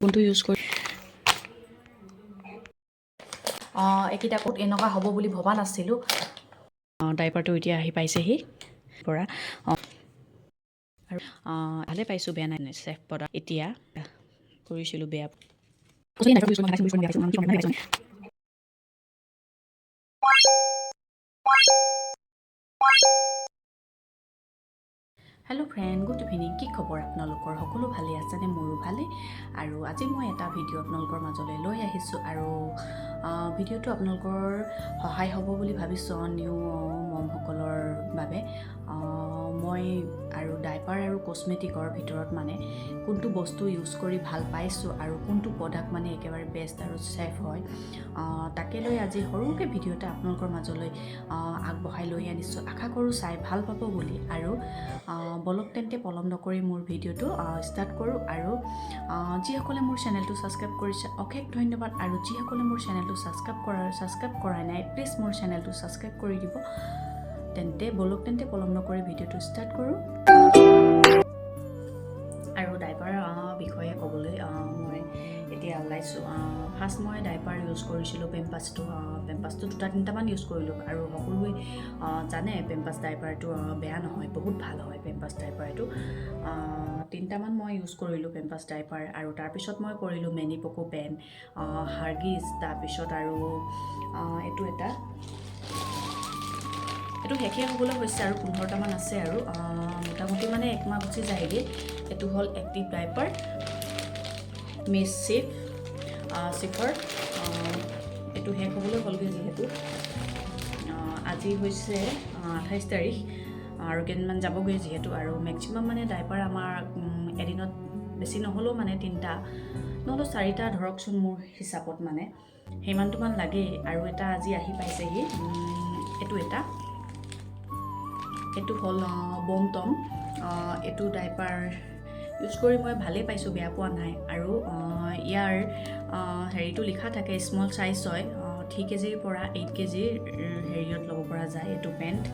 কোনটো ইউজ কৰি এইকেইটা ক'ত এনেকুৱা হ'ব বুলি ভবা নাছিলোঁ। ডাইপাৰটো এতিয়া আহি পাইছেহি পৰা আৰু ভালে পাইছোঁ, বেয়া নাই, ছেফ প্ৰডাক্ট। এতিয়া কৰিছিলোঁ বেয়া। Hello' friend, good evening. কি খবৰ আপোনালোকৰ? সকলো ভালেই আছেনে? মোৰো ভালেই। আৰু আজি মই এটা ভিডিঅ' আপোনালোকৰ মাজলৈ লৈ আহিছোঁ আৰু ভিডিঅ'টো আপোনালোকৰ সহায় হ'ব বুলি ভাবিছোঁ, নিউ মমসকলৰ বাবে। মই আৰু ডাইপাৰ আৰু কছমেটিকৰ ভিতৰত মানে কোনটো বস্তু ইউজ কৰি ভাল পাইছোঁ আৰু কোনটো প্ৰডাক্ট মানে একেবাৰে বেষ্ট আৰু ছেফ হয়, তাকে লৈ আজি সৰুকৈ ভিডিঅ' এটা আপোনালোকৰ মাজলৈ আগবঢ়াই লৈ আনিছোঁ। আশা কৰোঁ চাই ভাল পাব বুলি। আৰু বলক তেন্তে, পলম নকৰি মোৰ ভিডিঅ'টো ষ্টাৰ্ট কৰোঁ। আৰু যিসকলে মোৰ চেনেলটো ছাবস্ক্ৰাইব কৰিছে, অশেষ ধন্যবাদ। আৰু যিসকলে মোৰ চেনেলটো ছাবস্ক্ৰাইব কৰা নাই, প্লিজ মোৰ চেনেলটো ছাবস্ক্ৰাইব কৰি দিব। তেন্তে বলক তেন্তে, পলম নকৰি ভিডিঅ'টো ষ্টাৰ্ট কৰোঁ। আৰু ডাইপাৰ বিষয়ে ক'বলৈ মই এতিয়া ওলাইছোঁ। ফাৰ্ষ্ট মই ডাইপাৰ ইউজ কৰিছিলোঁ পেম্পাছটো। পেম্পাছটো দুটা তিনিটামান ইউজ কৰিলোঁ আৰু সকলোৱে জানে পেম্পাছ ডাইপাৰটো বেয়া নহয়, বহুত ভাল হয় পেম্পাছ ডাইপাৰটো। তিনিটামান মই ইউজ কৰিলোঁ পেম্পাছ ডাইপাৰ। আৰু তাৰপিছত মই কৰিলোঁ মেনি পকো পেন, হাৰ্গিজ, তাৰপিছত আৰু এইটো এটা, এইটো শেষেই হ'বলৈ হৈছে আৰু 15টামান আছে আৰু মোটামুটি মানে একমাহ গুচি যায়গৈ। এইটো হ'ল এক্টিভ ডাইপাৰ, মিছ চিফৰ। এইটো শেষ হ'বলৈ হ'লগৈ যিহেতু আজি হৈছে 28 তাৰিখ আৰু কেইদিনমান যাবগৈ যিহেতু। আৰু মেক্সিমাম মানে ডাইপাৰ আমাৰ এদিনত বেছি নহ'লেও মানে তিনিটা নহ'লেও চাৰিটা ধৰকচোন, মোৰ হিচাপত মানে সিমানটোমান লাগেই। আৰু এটা আজি আহি পাইছেহি, এইটো এটা, এইটো হ'ল বম টম। এইটো ডাইপাৰ ইউজ কৰি মই ভালেই পাইছোঁ, বেয়া পোৱা নাই। আৰু ইয়াৰ হেৰিটো লিখা থাকে, স্মল চাইজ হয়, 3 কেজিৰ পৰা 8 কেজিৰ হেৰিয়ত ল'ব পৰা যায় এইটো পেণ্ট।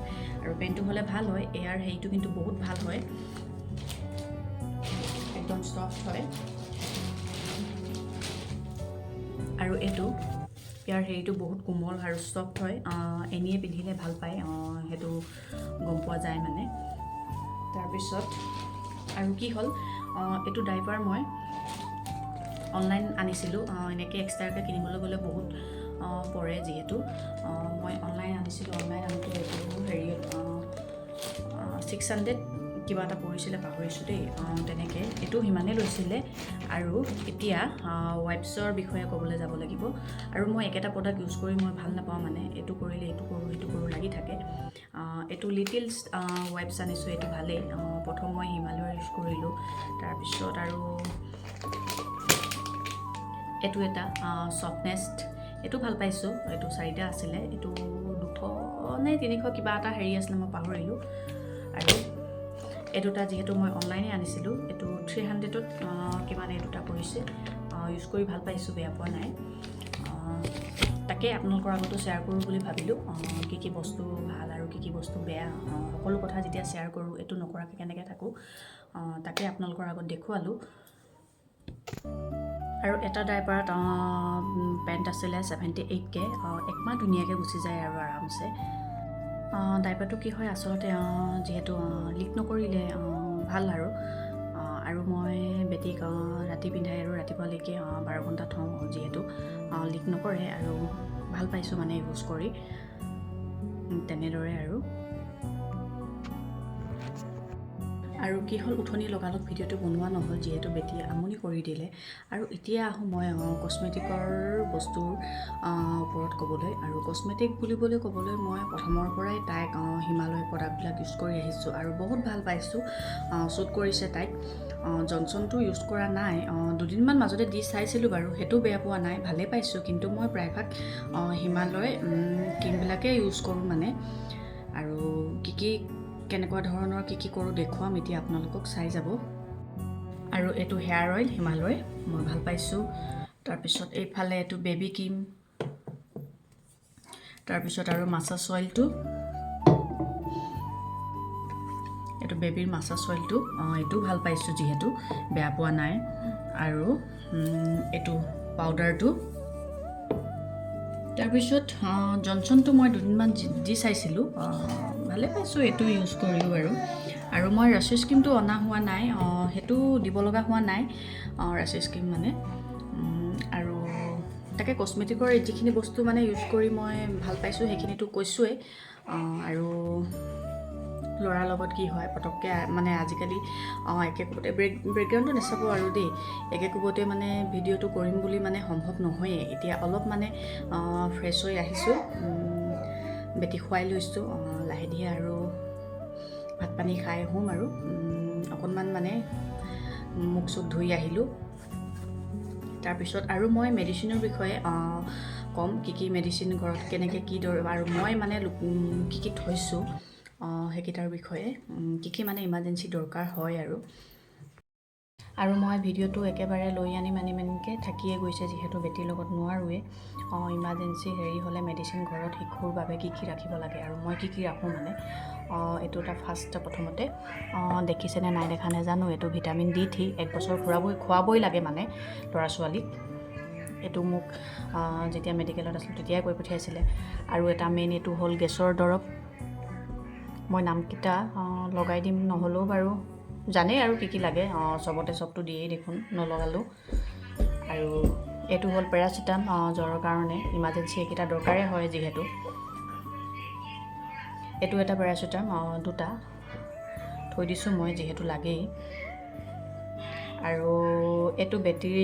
আৰু পেণ্টটো হ'লে ভাল হয়। ইয়াৰ হেৰিটো কিন্তু বহুত ভাল হয়, একদম ছফ্ট হয়। আৰু এইটো ইয়াৰ হেৰিটো বহুত কোমল আৰু ছফ্ট হয়। এনেয়ে পিন্ধিলে ভাল পায়, সেইটো গম পোৱা যায় মানে। তাৰপিছত আৰু কি হ'ল, এইটো ডাইপাৰ মই অনলাইন আনিছিলোঁ। এনেকৈ এক্সট্ৰাকৈ কিনিবলৈ গ'লে বহুত পৰে যিহেতু। মই অনলাইন আনিছিলোঁ। অনলাইন আনোতে এইটো হেৰিয়ত 600 কিবা এটা পৰিছিলে, পাহৰিছোঁ দেই। তেনেকৈ এইটো সিমানেই লৈছিলে। আৰু এতিয়া ৱাইপছৰ বিষয়ে ক'বলৈ যাব লাগিব। আৰু মই একেটা প্ৰডাক্ট ইউজ কৰি মই ভাল নাপাওঁ, মানে এইটো কৰিলে এইটো কৰোঁ, সেইটো কৰোঁ লাগি থাকে। এইটো লিটিলছ ৱাইপছ আনিছোঁ, এইটো ভালেই। প্ৰথম মই হিমালয়ৰ ইউজ কৰিলোঁ, তাৰপিছত আৰু এইটো এটা ছফ্টনেষ্ট, এইটো ভাল পাইছোঁ। এইটো চাৰিটা আছিলে, এইটো 200 নে 300 কিবা এটা হেৰি আছিলে, মই পাহৰিলোঁ। আৰু এই দুটা যিহেতু মই অনলাইনে আনিছিলোঁ, এইটো 300ত কিমান এই দুটা পৰিছে। ইউজ কৰি ভাল পাইছোঁ, বেয়া পোৱা নাই। তাকে আপোনালোকৰ আগতো শ্বেয়াৰ কৰোঁ বুলি ভাবিলোঁ, কি কি বস্তু ভাল আৰু কি কি বস্তু বেয়া। সকলো কথা যেতিয়া শ্বেয়াৰ কৰোঁ, এইটো নকৰাকৈ কেনেকৈ থাকোঁ? তাকে আপোনালোকৰ আগত দেখুৱালোঁ। আৰু এটা ডাইপাৰত পেণ্ট আছিলে 78কৈ, একমাহ ধুনীয়াকৈ গুচি যায় আৰু আৰামছে। ডাইপাৰটো কি হয় আচলতে, যিহেতু লিক নকৰিলে ভাল। আৰু মই বেটীক ৰাতি পিন্ধাই আৰু ৰাতিপুৱালৈকে 12 ঘণ্টা থওঁ, যিহেতু লিক নকৰে আৰু ভাল পাইছোঁ মানে ইউজ কৰি তেনেদৰে। আৰু কি হ'ল, উঠনি লগালগ ভিডিঅ'টো বনোৱা নহ'ল, যিহেতু বেটীয়ে আমনি কৰি দিলে। আৰু এতিয়া আহোঁ মই কছমেটিকৰ বস্তুৰ ওপৰত ক'বলৈ। আৰু কছমেটিক বুলিবলৈ ক'বলৈ মই প্ৰথমৰ পৰাই তাইক হিমালয় প্ৰডাক্টবিলাক ইউজ কৰি আহিছোঁ আৰু বহুত ভাল পাইছোঁ, ছুট কৰিছে তাইক। জনচনটো ইউজ কৰা নাই, দুদিনমান মাজতে দি চাইছিলোঁ বাৰু, সেইটো বেয়া পোৱা নাই, ভালেই পাইছোঁ। কিন্তু মই প্ৰায়ভাগ হিমালয় ক্ৰীমবিলাকেই ইউজ কৰোঁ মানে। আৰু কি কি কেনেকুৱা ধৰণৰ কি কি কৰোঁ দেখুৱাম এতিয়া আপোনালোকক, চাই যাব। আৰু এইটো হেয়াৰ অইল হিমালয়, মই ভাল পাইছোঁ। তাৰপিছত এইফালে এইটো বেবী ক্ৰীম, তাৰপিছত আৰু মাছাজ অইলটো, এইটো বেবীৰ মাছাজ অইলটো, এইটো ভাল পাইছোঁ যিহেতু, বেয়া পোৱা নাই। আৰু এইটো পাউডাৰটো। তাৰপিছত জনচনটো মই দুদিনমান দি চাইছিলোঁ, ভালে পাইছোঁ এইটো ইউজ কৰিও বাৰু। আৰু মই ৰাছেছ ক্ৰীমটো অনা হোৱা নাই, সেইটো দিব লগা হোৱা নাই ৰাছেছ ক্ৰীম মানে। আৰু তাকে কছমেটিকৰ যিখিনি বস্তু মানে ইউজ কৰি মই ভাল পাইছোঁ সেইখিনিতো কৈছোঁৱেই। আৰু ল'ৰাৰ লগত কি হয় পটককৈ মানে আজিকালি একে কোবতে বেকগ্ৰাউণ্ডটো নাচাব আৰু দেই, একে কোবতে মানে ভিডিঅ'টো কৰিম বুলি মানে সম্ভৱ নহয়েই। এতিয়া অলপ মানে ফ্ৰেছ হৈ আহিছোঁ, বেটি খুৱাই লৈছোঁ লাহে ধীৰে আৰু ভাত পানী খাই শুম আৰু। অকণমান মানে মুখ চুখ ধুই আহিলোঁ। তাৰপিছত আৰু মই মেডিচিনৰ বিষয়ে ক'ম, কি কি মেডিচিন ঘৰত কেনেকৈ কি দৰৱ আৰু মই মানে কি কি থৈছোঁ সেইকেইটাৰ বিষয়ে, কি কি মানে ইমাৰ্জেঞ্চি দৰকাৰ হয় আৰু। আৰু মই ভিডিঅ'টো একেবাৰে লৈ আনিম আনিম আনিমকৈ থাকিয়ে গৈছে, যিহেতু বেটীৰ লগত নোৱাৰোৱেই। ইমাৰ্জেঞ্চি হেৰি হ'লে মেডিচিন ঘৰত শিশুৰ বাবে কি কি ৰাখিব লাগে আৰু মই কি কি ৰাখোঁ মানে। এইটো এটা ফাৰ্ষ্ট প্ৰথমতে দেখিছেনে নাই দেখা নাজানো, এইটো ভিটামিন D3 1 বছৰ খুৱাবই লাগে মানে ল'ৰা ছোৱালীক। এইটো মোক যেতিয়া মেডিকেলত আছিলোঁ তেতিয়াই কৈ পঠিয়াইছিলে। আৰু এটা মেইন এইটো হ'ল গেছৰ দৰৱ, মই নামকেইটা লগাই দিম, নহ'লেও বাৰু জানেই আৰু কি কি লাগে, চবতে চবটো দিয়েই দেখোন, নলগালোঁ। আৰু এইটো হ'ল পেৰাচিটাম, জ্বৰৰ কাৰণে ইমাৰ্জেঞ্চি এইকেইটা দৰকাৰেই হয় যিহেতু। এইটো এটা পেৰাচিটাম, দুটা থৈ দিছোঁ মই যিহেতু লাগেই। আৰু এইটো বেটীৰ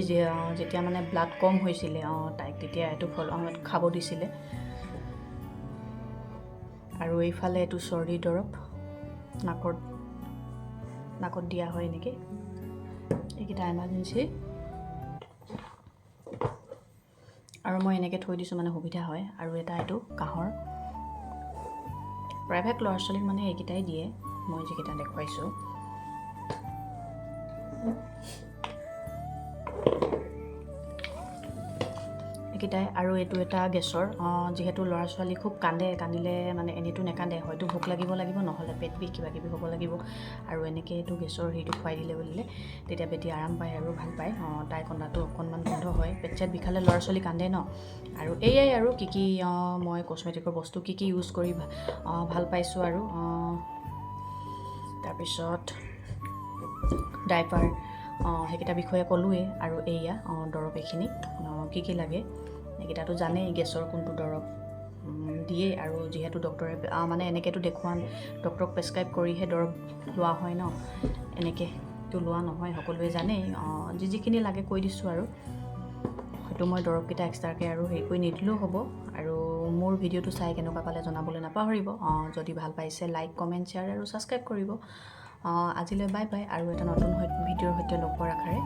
যেতিয়া মানে ব্লাড কম হৈছিলে, তাইক তেতিয়া এইটো ফল খাব দিছিলে। আৰু এইফালে এইটো চৰ্দিৰ দৰৱ, নাকত দিয়া হয় এনেকৈ। এইকেইটা এমাৰ্জেঞ্চি আৰু মই এনেকৈ থৈ দিছোঁ মানে সুবিধা হয়। আৰু এটা এইটো কাঁহৰ, প্ৰায়ভাগ ল'ৰা ছোৱালীক মানে এইকেইটাই দিয়ে, মই যিকেইটা দেখুৱাইছোঁ। এইকেইটাই। আৰু এইটো এটা গেছৰ, যিহেতু ল'ৰা ছোৱালী খুব কান্দে, কান্দিলে মানে এনেইতো নেকান্দে, হয়তো ভোক লাগিব লাগিব, নহ'লে পেট বিষ কিবা কিবি হ'ব লাগিব। আৰু এনেকৈ এইটো গেছৰ হেৰিটো খুৱাই দিলে বুলিলে তেতিয়া বেটি আৰাম পায় আৰু ভাল পায়। তাই কন্দাটো অকণমান বন্ধ হয়। পেট চেট বিষালে ল'ৰা ছোৱালী কান্দে ন। আৰু এয়াই আৰু কি কি মই কছমেটিকৰ বস্তু কি কি ইউজ কৰি ভাল পাইছোঁ আৰু। তাৰপিছত ডাইপাৰ, সেইকেইটা বিষয়ে ক'লোৱেই। আৰু এয়া দৰৱ এইখিনি কি কি লাগে এইকেইটাতো জানেই, গেছৰ কোনটো দৰৱ দিয়ে। আৰু যিহেতু ডক্টৰে মানে এনেকৈতো দেখুওৱা, ডক্টৰক প্ৰেছক্ৰাইব কৰিহে দৰৱ লোৱা হয় ন, এনেকৈতো লোৱা নহয়, সকলোৱে জানেই। যি যিখিনি লাগে কৈ দিছোঁ আৰু। হয়তো মই দৰৱকেইটা এক্সট্ৰাকৈ আৰু হেৰি কৰি নিদিলেও হ'ব। আৰু মোৰ ভিডিঅ'টো চাই কেনেকুৱা পালে জনাবলৈ নাপাহৰিব। যদি ভাল পাইছে লাইক, কমেণ্ট, শ্বেয়াৰ আৰু ছাবস্ক্ৰাইব কৰিব। আজিলৈ বাই বাই, আৰু এটা নতুন ভিডিঅ'ৰ সৈতে লগ পোৱাৰ আশাৰে।